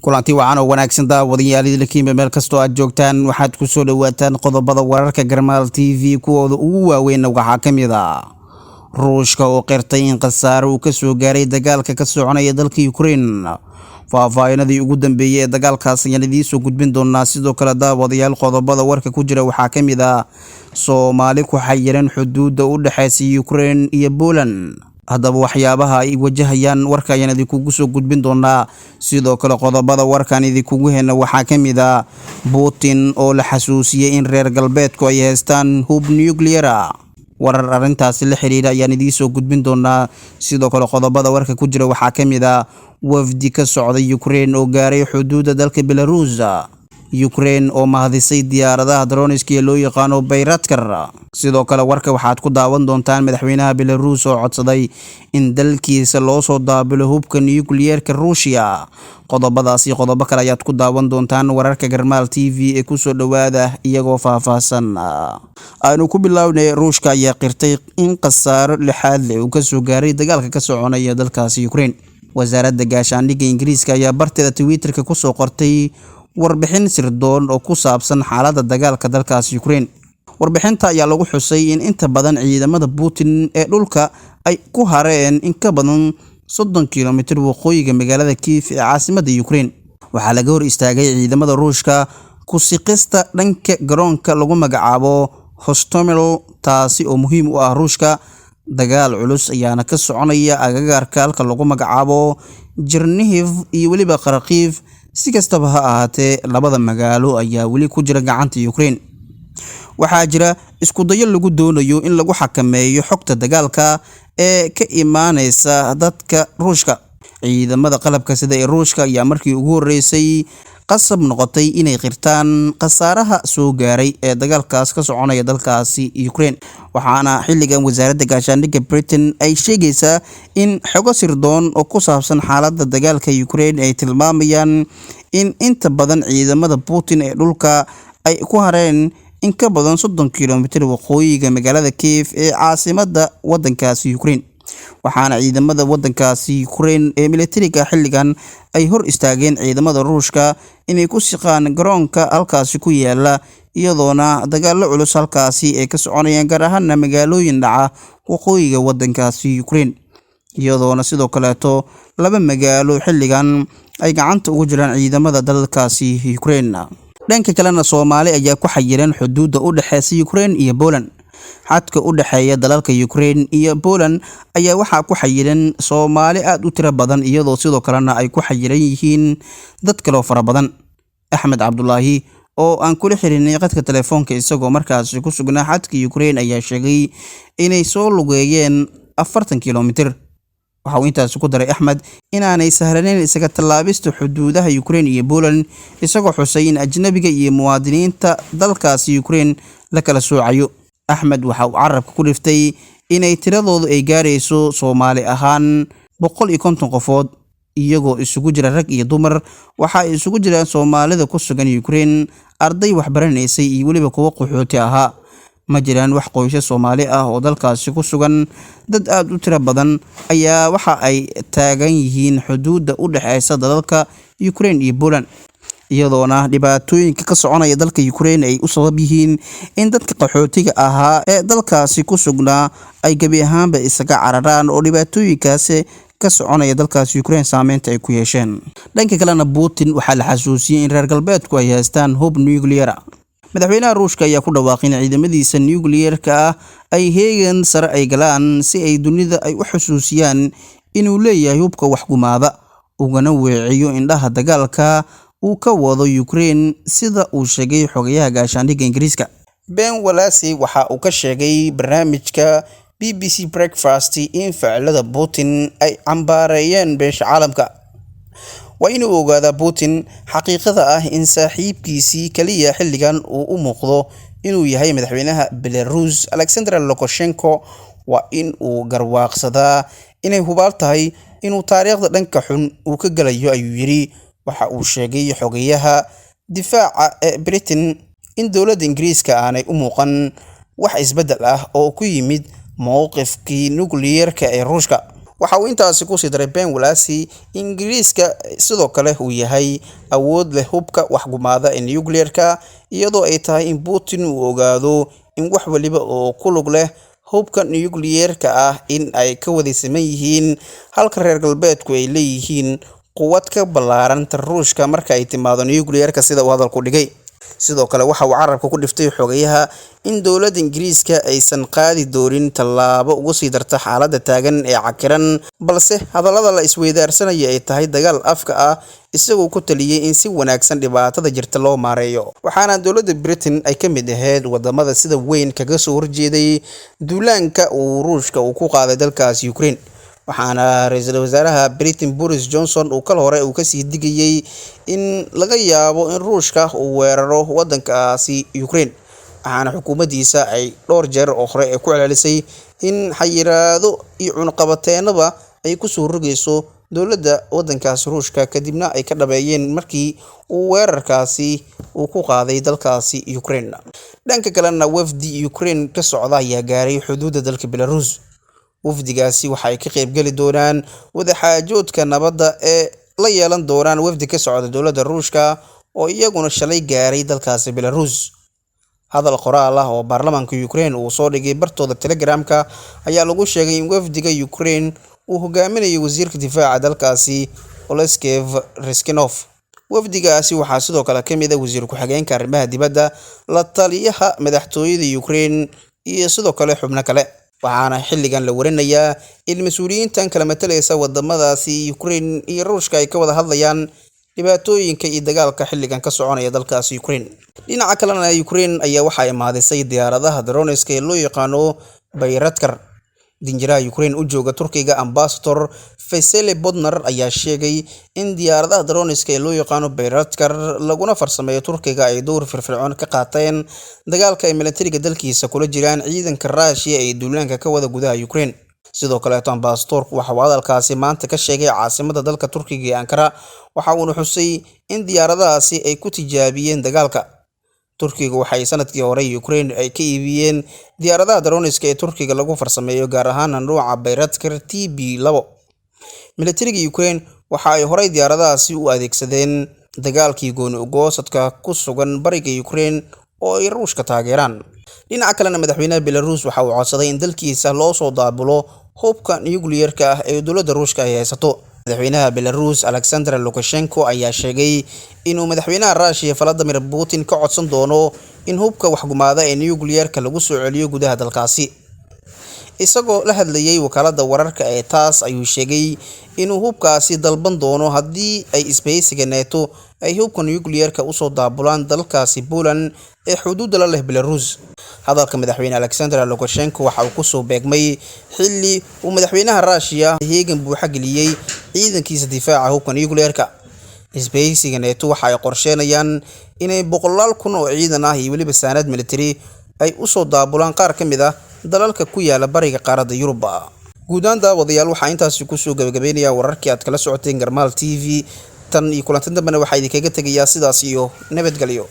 Kulanti wacan oo wanaagsan, daawadayaal idinkiinba meel kastoo aad joogtaan. Waxaad ku soo dhowaataan qodobada wararka Garmaal TV kuwooda ugu waaweyn. Waxaa ka mid ah Ruushka oo qirtay in khasaare uu kasoo gaaray dagaalka ka soconaya dalka Ukraine. Faahfaahinadii ugu dambeeyey ee dagaalkaas ayaan idiin soo gudbin doonaa. Sidoo kale, daawadayaal, qodobada warka ku jira waxaa ka mid ah Soomaali ku xayiran xuduudda u dhexeysa Ukraine iyo Poland. Haddaba, waxyaabaha ay wajahayaan warka ayaan idinkugu soo gudbin doonaa. Sidoo kale, qodobada warkaan idinkugu hena waxaa ka mid ah Putin oo la xasuusiyey in reer galbeedku ay haystaan hub nuclear. Warar arrintaasi la xiriira ayaan idiin soo gudbin doonaa. Sidoo kale, qodobada warka ku jira waxaa ka mid ah wafdi ka socda Ukraine oo gaaray xuduudda dalka Belarus, Ukraine oo mahadisay diyaaradaha drones-ka ee loo yaqaano Bayraktar. Sidoo kale, warka waxaad ku daawan doontaan madaxweynaha Belarus oo codsaday in dalkiisa loo soo daabilo hubka nuclear-ka Ruushia. Qodobadaasi, qodobo kale ayaad ku daawan doontaan wararka Garmaal TV ee kusoo dhowaada iyagoo faahfaahsan. Aynu ku bilownay, Ruushka ayaa qirtay in khasaaro lixaad leh uu kasoo gaaray dagaalka ka soconaya dalkaasi Ukraine. Wasaaradda gaashaandhigga Ingiriiska ayaa barteeda Twitterka kusoo qortay warbixin sirdoon oo ku saabsan xaaladda dagaalka dalkaasi Ukraine. Warbixinta ayaa lagu xusay in inta badan ciidamada Putin ee dhulka ay ku hareen in ka badan 30 kilomitir waqooyiga magaalada Kiev ee caasimadda Ukraine. Waxaa laga hor istaagay ciidamada Ruushka ku siqista dhanka garoonka lagu magacaabo Hostomel, taasi oo muhiim u ah Ruushka. Dagaal culus ayaana ka soconaya agagaarka halka lagu magacaabo Chernihiv iyo weliba Kharkiv. Si kastaba ha ahaatee, labada magaalo ayaa weli ku jira gacanta Ukraine. Waxaa jira isku dayo lagu doonayo in lagu xakameeyo xogta dagaalka ee ka imaaneysa dadka Ruushka. Ciidamada qalabka sida ee Ruushka ayaa markii ugu horeysay qasab noqotay inay qirtaan khasaaraha soo gaaray ee dagaalkaas ka soconaya dalkaasi Ukraine. Waxaana xilligan wasaaradda gaashaandhigga Britain ay sheegaysaa in xogo sirdoon oo ku saabsan xaaladda dagaalka Ukraine ay tilmaamayaan in inta badan ciidamada Putin ee dhulka ay ku hareen in ka badan 30 kilomitir waqooyiga magaalada Kiev ee caasimadda wadankaasi Ukraine. Waxaana ciidamada wadankaasi Ukraine ee militariga xilligan ay hor istaageen ciidamada Ruushka inay ku siqaan garoonka halkaasi ku yaala, iyadoona dagaalo culus halkaasi ay ka soconayaan, gaar ahaana magaalooyin dhaca waqooyiga wadankaasi Ukraine, iyadoona sidoo kaleeto laba magaalo xilligan ay gacanta ugu jiraan ciidamada dalkaasi Ukraine. Dhanka kalena, Soomaali ayaa ku xayiran xuduudda u dhexeysa Ukraine iyo Poland. Xadka u dhexeeya dalalka Ukraine iyo Poland ayaa waxaa ku xayiran Soomaali aada u tiro badan, iyadoo sidoo kalena ay ku xayiran yihiin dad kaloo fara badan. Axmed Cabdulaahi oo aan kula xirinay qadka telefoonka isagoo markaasi ku sugnaa xadka Ukraine ayaa sheegay inay soo lugeeyeen 40 kilomitir. Waxa uu intaasi ku daray Axmed inaanay sahlaneyn isaga tallaabista xuduudaha Ukraine iyo Poland, isagoo xusay in ajnabiga iyo muwaadiniinta dalkaasi Ukraine la kala soocayo. Axmed waxa uu carabka ku dhiftay inay tiradoodu ay gaarayso Soomaali ahaan 150 qofood, iyagoo isugu jira rag iyo dumar. Waxa ay isugu jiraan Soomaalida ku sugan Ukraine arday waxbaranaysay iyo weliba kuwo qaxooti ahaa. Ma jiraan wax qoysas Soomaali ah oo dalkaasi ku sugan. Dad aada u tiro badan ayaa waxa ay taagan yihiin xuduudda u dhexeysa dalalka Ukraine iyo Poland, iyadoona dhibaatooyinka ka soconaya dalka Ukraine ay u sabab yihiin in dadka qaxootiga ahaa ee dalkaasi ku sugnaa ay gebi ahaanba isaga cararaan oo dhibaatooyinkaasi ka soconaya dalkaasi Ukraine saameynta ay ku yeesheen. Dhanka kalena, Putin waxaa la xasuusiyey in reer galbeedku ay haystaan hub nuclear. Madaxweynaha Ruushka ayaa ku dhawaaqay in ciidamadiisa nuclear-ka ah ay heegan sare ay galaan si ay dunida ay u xusuusiyaan inuu leeyahay hubka waxgumaada, ugana weeciyo indhaha dagaalka uu ka wado Ukraine, sida uu sheegay xogayaha gaashaandhigga Ingiriiska. Ben Wallace waxa uu ka sheegay barnaamijka BBC Breakfast in ficilada Putin ay cambaareeyeen beesha caalamka. Waa inuu ogaadaa Putin xaqiiqada ah in saaxiibkiisii kaliya xilligan uu u muuqdo inuu yahay madaxweynaha Belarus Alexander Lukashenko. Waa in uu garwaaqsadaa inay hubaal tahay inuu taariikhda dhanka xun uu ka galayo, ayuu yidhi. Waxa uu sheegay xogayaha difaaca ee Britain in dowladda Ingiriiska aanay u muuqan wax isbeddel ah oo ku yimid mowqifkii nukliyeerka ee Ruushka. Waxa uu intaasi kusii daray Ben Wallace Ingiriiska sidoo kale uu yahay awood leh hubka waxgumaada ee nuclear-ka, iyadoo ay tahay in Putin uu ogaado in wax waliba oo ku lug leh hubka nuclear-ka ah in ay ka wada siman yihiin, halka reer galbeedku ay leeyihiin quwad ka ballaaran tan Ruushka marka ay timaado nuclear-ka, sida uu hadalku dhigay. Sidoo kale waxa uu carabka ku dhiftay xogayaha in dowladda Ingiriiska aysan qaadi doonin tallaabo uga sii darta xaaladda taagan ee cakiran, balse hadallada la isweydaarsanaya ay tahay dagaal afka ah, isagoo ku taliyay in si wanaagsan dhibaatada jirta loo maareeyo. Waxaana dowladda Britain ay ka mid ahayd wadamada sida weyn kaga soo horjeeday duulaanka uu Ruushka uu ku qaaday dalkaasi Ukraine. Waxaana ra'iisul wasaaraha Britain Boris Johnson uu kal hore uu kasii digayay in laga yaabo in Ruushka uu weeraro wadankaasi Ukraine. Waxaana xukuumaddiisa ay dhowr jeer oo hore ay ku celcelisay in xayiraado iyo cunaqabateenaba ay kusoo rogayso dowladda wadankaasi Ruushka, kadibna ay ka dhabeeyeen markii uu weerarkaasi uu ku qaaday dalkaasi Ukraine. Dhanka kalena, wafdi Ukraine ka socda ayaa gaaray xuduudda dalka Belarus. Wafdigaasi waxa ay ka qaybgeli doonaan wadaxaajoodka nabadda ee la yeelan doonaan wafdi ka socda dowladda Ruushka oo iyaguna shalay gaaray dalkaasi Belarus. Hadal qoraal ah oo baarlamaanka Ukraine uu soo dhigay bartooda Telegramka ayaa lagu sheegay in wafdiga Ukraine uu hogaaminayo wasiirka difaaca dalkaasi Oleksiy Reznikov. Wafdigaasi waxaa sidoo kale ka mid ah wasiir ku-xigeenka arrimaha dibadda, la taliyaha madaxtooyada Ukraine iyo sidoo kale xubno kale. Waxaana xilligan la warinayaa in mas-uuliyiintan kala matalaysa wadamadaasi Ukraine iyo Ruushka ay ka wada hadlayaan dhibaatooyinka iyo dagaalka xilligan ka soconaya dalkaasi Ukraine. Dhinaca kalena, Ukraine ayaa waxaa imaadisay diyaaradaha droneska ee loo yaqaano Bayraktar. Danjiraha Ukraine u jooga Turkiga, Ambassador Vasily Bodnar, ayaa sheegay in diyaaradaha droneska ee loo yaqaano Bayraktar laguna farsameeyo Turkiga ay door firfircoon ka qaateen dagaalka ay militariga dalkiisa kula jiraan ciidanka Russia ee duulaanka ka wada gudaha Ukraine. Sidoo kaleeto, ambasadorku waxa uu hadalkaasi maanta ka sheegay caasimadda dalka Turkiga ee Ankara, waxa uuna xusay in diyaaradahaasi ay ku tijaabiyeen dagaalka. Turkiga waxay sanadkii hore Ukraine ay ka iibiyeen diyaaradaha droniska ee Turkiga lagu farsameeyo, gaar ahaan nuuca Bayraktar TB2. Militariga Ukraine waxa ay horay diyaaradahaasi u adeegsadeen dagaalkii gooni ugoosadka ku sugan bariga Ukraine oo ay Ruushka taageeraan. Dhinaca kalena, madaxweynaha Belarus waxa uu codsaday in dalkiisa loo soo daabulo hubka nuclear-ka ah ee dowladda Ruushka ay haysato. Madaxweynaha Belarus Alexander Lukashenko ayaa sheegay inuu madaxweynaha Russia Vladimir Putin ka codsan doono in hubka waxgumaada ee nuclear-ka lagu soo celiyo gudaha dalkaasi. Isagoo la hadlayay wakaaladda wararka ee TASS ayuu sheegay inuu hubkaasi dalban doono haddii ay isbahaysiga NATO ay hubka nuclear-ka usoo daabulaan dalkaasi Poland ee xuduudda la leh Belarus. Hadalka madaxweyne Alexander Lukashenko waxa uu kusoo beegmay xilli uu madaxweynaha Russia heegan buuxa geliyey ciidankiisa difaaca hubka nuclear-ka. Isbahaysiga NATO waxa ay qorsheenayaan inay boqolaal kun oo ciidan ah iyo weliba saanad military ay usoo daabulaan qaar ka mid ah dalalka ku yaala bariga qaaradda Yurub. Guud ahaan daawadayaal, waxaa intaasi kusoo gabagabeynaya wararkii aad kala socoteen Garmaal TV. Tan iyo kulanti dambena waxaa idinkaga tegayaa sidaas iyo nabadgelyo.